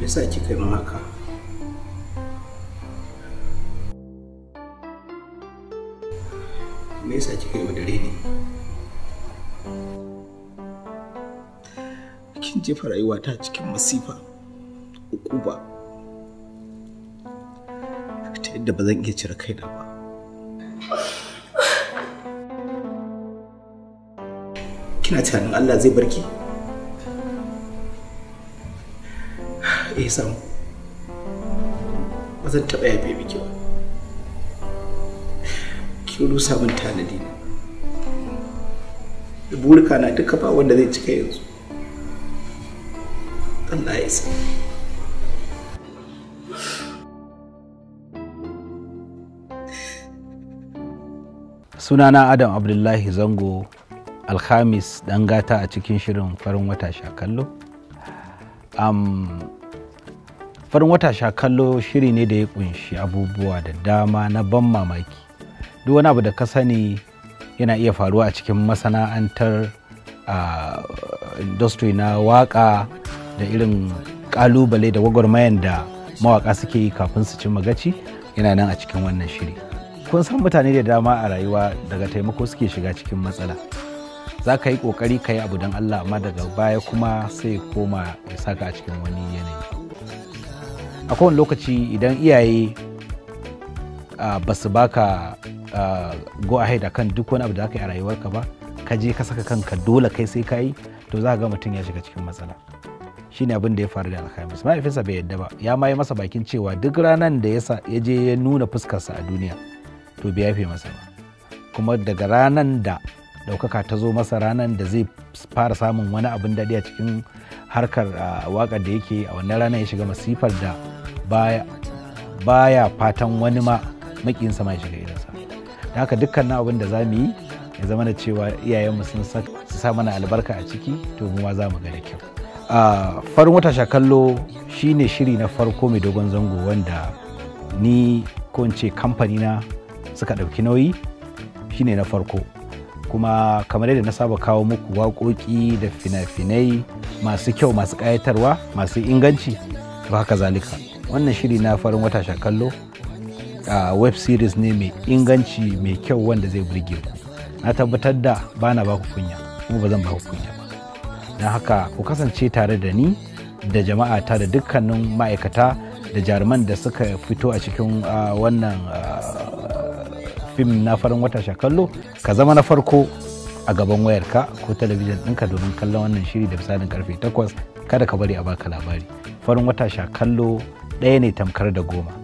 Yasa kika yi min haka? Me yasa kika yaudare ni? Kin jefa rayuwata cikin masifa, ukuba, ta yadda ba zan iya cire kaina ba. Kina tunanin Allah zai barki? Eh Sam, ba zan taɓa yafe miki ba. Kin rusa min tanadi na. Burika na duka ba wanda zai cika yanzu. Allah ya isa. Sunana Adam Abdullahi Zango, Alhamis dan gata a cikin shirin Farin Wata Shakallo. Farin Wata Shakallo shiri ne da ya kunshi abubuwa da dama na ban mamaki. Duk wani abu da ka sani yana iya faruwa a cikin masana'antar industry na waka da irin kalubale da gwagwarmayan da mawaka suke yi kafin su cimma gaci yana nan a cikin wannan shiri. Kun san mutane da dama a rayuwa daga taimako suke shiga cikin matsala. Za ka yi ƙoƙari ka yi abu don Allah, amma daga baya kuma sai koma ya saka a cikin wani yanayi. A kowane lokaci idan iyaye ba su baka go ahead akan duk wani abu da aka yi a rayuwarka ba, ka je ka saka kanka dole kai sai ka yi, to za ka ga mutum ya shiga cikin matsala. Shine abin da ya faru da Alhamis. Mahaifinsa bai yadda ba, ya ma yi masa bakin cewa duk ranar da ya je ya nuna fuskarsa a duniya to bai yafe masa ba. Kuma daga ranar da ɗaukaka ta zo masa, ranar da zai fara samun wani abin daɗi a cikin harkar waƙar da yake a wannan ranar ya shiga masifar da baya fatan wani ma maƙiyinsa ma ya shiga irinsa. Da haka dukkan abin da za mu yi ya zama da cewa iyayenmu sun sa mana albarka a ciki, to mu ma za mu ga da kyau. Farin Wata Shakallo shine shiri na farko mai dogon zango wanda ni ko in ce kamfani na suka ɗauki nauyi, shine na farko. Kuma kamar yadda na saba kawo muku waƙoƙi da fina-finai masu kyau, masu ƙayatarwa, masu inganci, to haka zalika wannan shiri na Farin Wata Shakallo web series ne mai inganci, mai kyau, wanda zai burge ku. Na tabbatar da bana ba ku kunya, kuma ba zan ba ku kunya ba. Don haka ku kasance tare da ni da jama'a ta da dukkanin ma'aikata da jaruman da suka fito a cikin wannan fim na Farin Wata Shakallo. Ka zama na farko a gaban wayarka ko talabijin ɗinka domin kallon wannan shiri da misalin karfe 8. Kada ka bari a baka labari. Farin Wata Shakallo ɗaya ne tamkar da goma.